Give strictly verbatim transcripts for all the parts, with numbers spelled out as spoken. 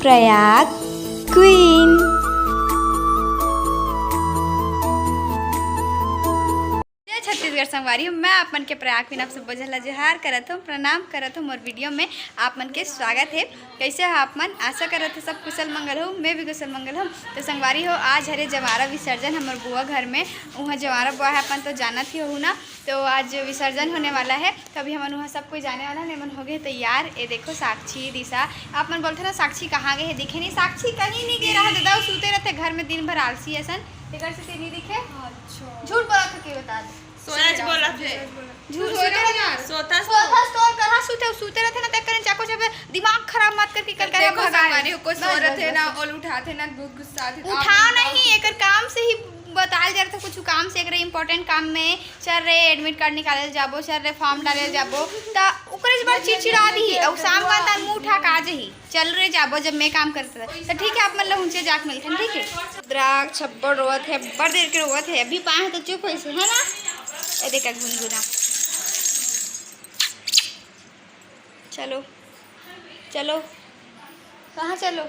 Prayag queen. जय छत्तीसगढ़ संगवारी हो, मैं आप मन के प्रयाग क्वीन आप सब्बो झन ला जोहार करत हूँ, प्रणाम करत हूँ। मोर वीडियो में आप मन के स्वागत है। कैसे हो आप मन? आशा करत हूँ सब कुशल मंगल हो, मैं भी कुशल मंगल हूँ। तो संगवारी हो, आज हरे जमारा विसर्जन हमर बुआ घर में। उहाँ जमारा बुआ है, अपन तो जानत ही हो ना। तो आज विसर्जन होने वाला है, तो अभी हमन उहाँ सब कोई जाने वाला है। हमन हो गए तैयार। ये देखो साक्षी, दिशा, आप मन बोलते ना साक्षी कहाँ गए है, दिखे नहीं। साक्षी कहीं नहीं गए रहा दादा, वो सूते रहते घर में दिन भर आलसी असन, तेकर से ते नहीं दिखे। अच्छा। झूठ बोला तो के बता दे। सच बोला थे। झूठ सोते रहे ना। सोता सो। सोता सो, कहाँ सूते, सूते रहते ना, तेकर जाको जब दिमाग खराब मत करके कर कर देखो भगा। संगवारी हो, कोई बस, सो बस, रहते बस। ना, ओल उठाते ना, बहुत गुस्सा आते। उठाओ नहीं, एकर काम से ही बताल जरथे, कुछ काम से, एकरे इंपॉर्टेंट काम में चल रे, एडमिट कार्ड निकाले जाबो, चल रे, फॉर्म डाले जाबो, त ओकरे से बड़ चिड़चिड़ा दी। अउ शाम का तन मुंह उठा के आ जही, चल रे जाबो, जब मैं काम करत रहे। तो ठीक है, आप मन ला हुंचे जाके मिलथन, ठीक है। रुद्राक्ष छप्पड़ रोवत है, बड़ देर के रोवत है, अभी पाए हैं तो चुप होइस है ना। ये देखा गुनगुना, चलो चलो, कहाँ चलो?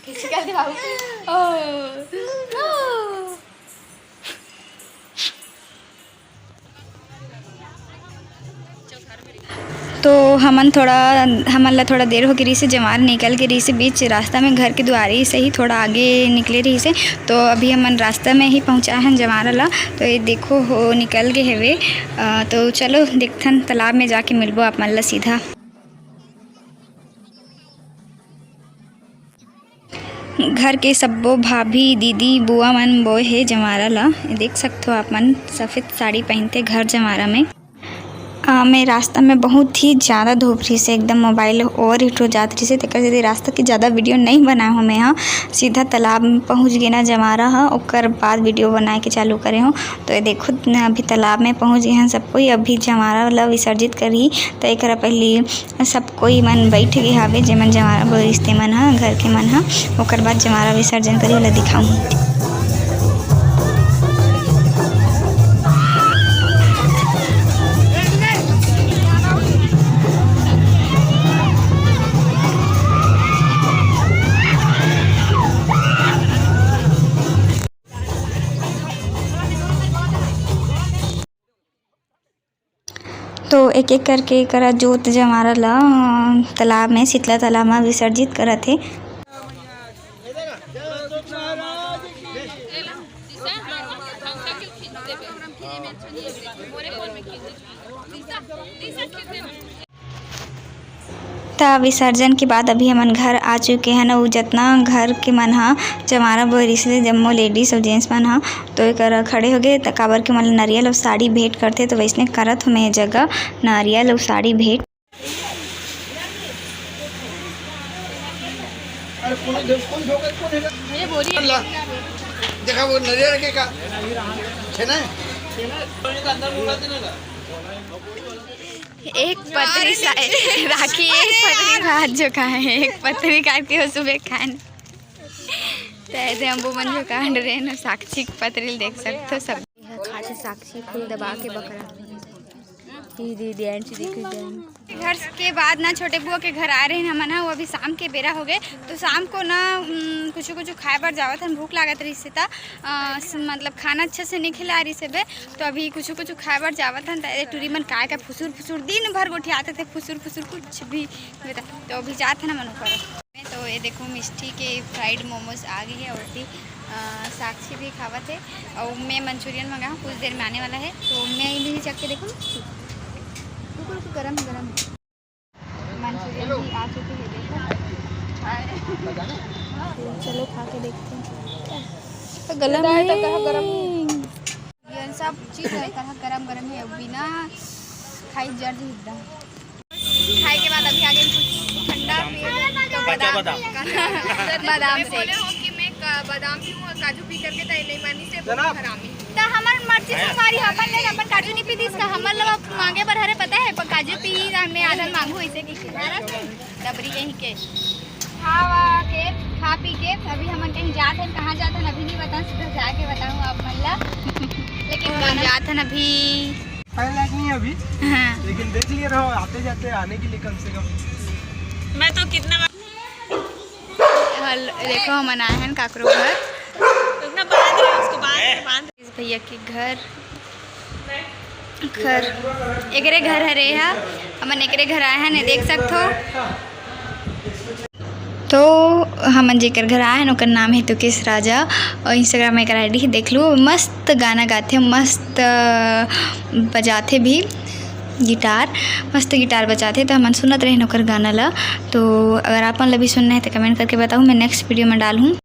खींच कर दे बाबू। ओ, ओ। तो हमन थोड़ा, हमन ला थोड़ा देर हो गे रहिस हे, जमारा निकल गे रहिस हे, बीच रास्ता में घर के दुआरी से ही थोड़ा आगे निकले रहिस हे। तो अभी हमन रास्ता में ही पहुँचाए हन जमारा ला। तो ये देखो हो निकल गे हवे। अ, तो चलो देखथन तालाब में जाके मिलबो आप मन ला सीधा। घर के सब्बो भाभी, दीदी, बुआ मन बोए हे जमारा ला। देख सकथो आप मन, सफेद साड़ी पहिनथे घर जमारा में। अ, मैं रास्ता में बहुत ही ज़्यादा धूप रहिस हे, एकदम मोबाइल overheat हो जात रहिस हे, तेकर सेती रास्ता के ज़्यादा वीडियो नइ बनाए हों मैं ह। सीधा तालाब में पहुँच गे ना जमारा ह, ओकर बाद वीडियो बनाए के चालू करे हों। तो ये देखो न, अभी तालाब में पहुँच गे हन सब कोई। अभी जमारा ला विसर्जित करही, तो एकरा पहली सब कोई मन बइठ गे हावे, जेमन जमारा बोरिस तेमन ह, घर के मन ह। ओकर बाद जमारा विसर्जन करी, ओला दिखाऊँ। तो एक-एक करके एकरा जोत जमारा ला, अ, तालाब में, शीतला तालाब में विसर्जित करत हे। त विसर्जन के बाद अभी हमन घर आ चुके हन, अउ जतना घर के मन ह जमारा बोए रिहिस हे, जम्मो लेडीज अउ जेंट्स मन ह, तो एकर खड़े होगे, त काबर के मन ल नरियल अउ साड़ी भेंट करथे, तो वैसने करत हो मैं ये जगह नरियल अउ साड़ी भेंट। देखा वो नरियल के का छेना है। एक पतरी सा-, राखी एक पतरी भात जो खाए, एक पतरी काट के वो सुबह खान। ते ऐसे हम वो मन जो कांड रहे ना, साक्षी के पतरी देख सकते हो सब। यह खाते साक्षी फूल दबा के बकरा। ये दे दे, आंटी देखो जान। घर के बाद ना छोटे बुआ के घर आए रहे हमन ह, वो अभी शाम के बेरा हो गए, तो शाम को ना, उम, कुछ कुछ खाए बर जावत हन, भूख लागत रहिस हे त, अ, स-, मतलब खाना अच्छा से नहीं खिला रहिस हे बे, तो अभी कुछ कुछ खाए बर जावत हन। त ए टूरी मन काय का फुसुर फुसुर दिन भर गोठियात रथे, फुसुर फुसुर कुछ भी। बता, तो अभी जात हन हमन ऊपर। तो ये देखो मिष्टी के फ्राइड मोमोज आ गए हैं और भी, अ, साक्षी भी खावत है और मैं मंचूरियन मंगा हूँ, कुछ देर में आने वाला है। तो मैं इन्हें चख के देखो मिष्टी, रुको रुको, गरम गरम है। मंचूरियन भी आ चुके हैं, देखो। तो चलो खा के देखते हैं। तो गलम है। ये सब चीज है, तरह गरम गरम है, बिना खाई जर जी एकदम। खाए के बाद अभी आ गए कुछ ठंडा पिए, तो बादाम, बादाम शेक। बोले हो कि मैं क-, बादाम पीऊँ और काजू पी करके तो ये नहीं मानी से बहुत हरामी। तो हमार मर्जी से हमारी अपन ले अपन काजू नहीं पीती, इसका हमर लोग मांगे बर हरे पता है, पर काजू पी हमने आधा मांगू ऐसे की डबरी यहीं के। खा वा के, खा पी के अभी हमन कहीं जात हन, कहाँ जात हन अभी नहीं बताऊँ, सीधा जाके बताऊँ आप मन ला। लेकिन हम गाना जात हन अभी। खाए लायक नहीं है अभी, हाँ। लेकिन देख लिए रहो, आते जाते आने के लिए कम से कम। मैं तो कितना बार हल-, देखो, हमन आए हैं काकरो घर। उतना बांध रहे हो, उसको बांध रहे, बांध रहे। इस भैया के घर, घर, एकरे घर हरे हा, हमन एकरे घर आए हैं, देख सकथो। तो हमन जेकर घर आए हन, ओकर नाम हे तुकेश राजा और Instagram में एकर I D हे, देख लू। मस्त गाना गाथे, मस्त, अ, बजाथे भी गिटार, मस्त गिटार बजाथे। तो हमन सुनत रहेन ओकर गाना ला। तो अगर आप मन ला भी सुनना हे तो comment करके बताओ, मैं next video में डालहूँ।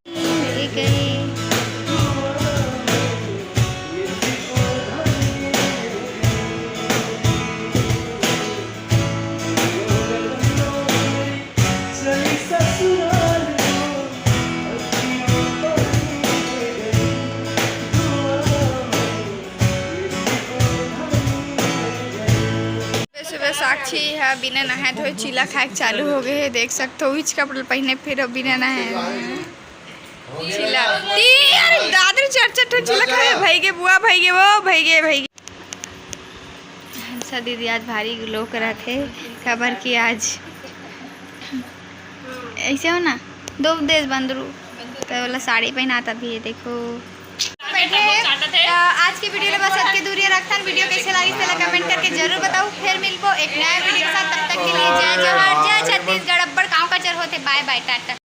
सुबह साक्षी ह बिना नहाए धोए चीला खाए के चालू हो गए हे, देख सकथो। उहीच कपड़ा पहिने फिर बिना नहाए चीला। ती, अरे दादर चार चार ठो चीला खाए, भई गे बुआ, भई गे वो, भई गे, भई गे। हंसा दीदी आज भारी glow करत हे, काबर कि आज ऐसे हो ना, दो देश बंदरू, तो वाला साड़ी पहनात अभी, ये देखो। बैठे हैं। तो आज के video ले बस अतके दूर रखथन। Video कैसे लागिस तेला comment करके जरूर बताओ। फिर मिलबो एक नया video के साथ, तब तक के लिए जय जोहार, जय छत्तीसगढ़। अब्बड़ काम काज होथे, bye bye, टाटा।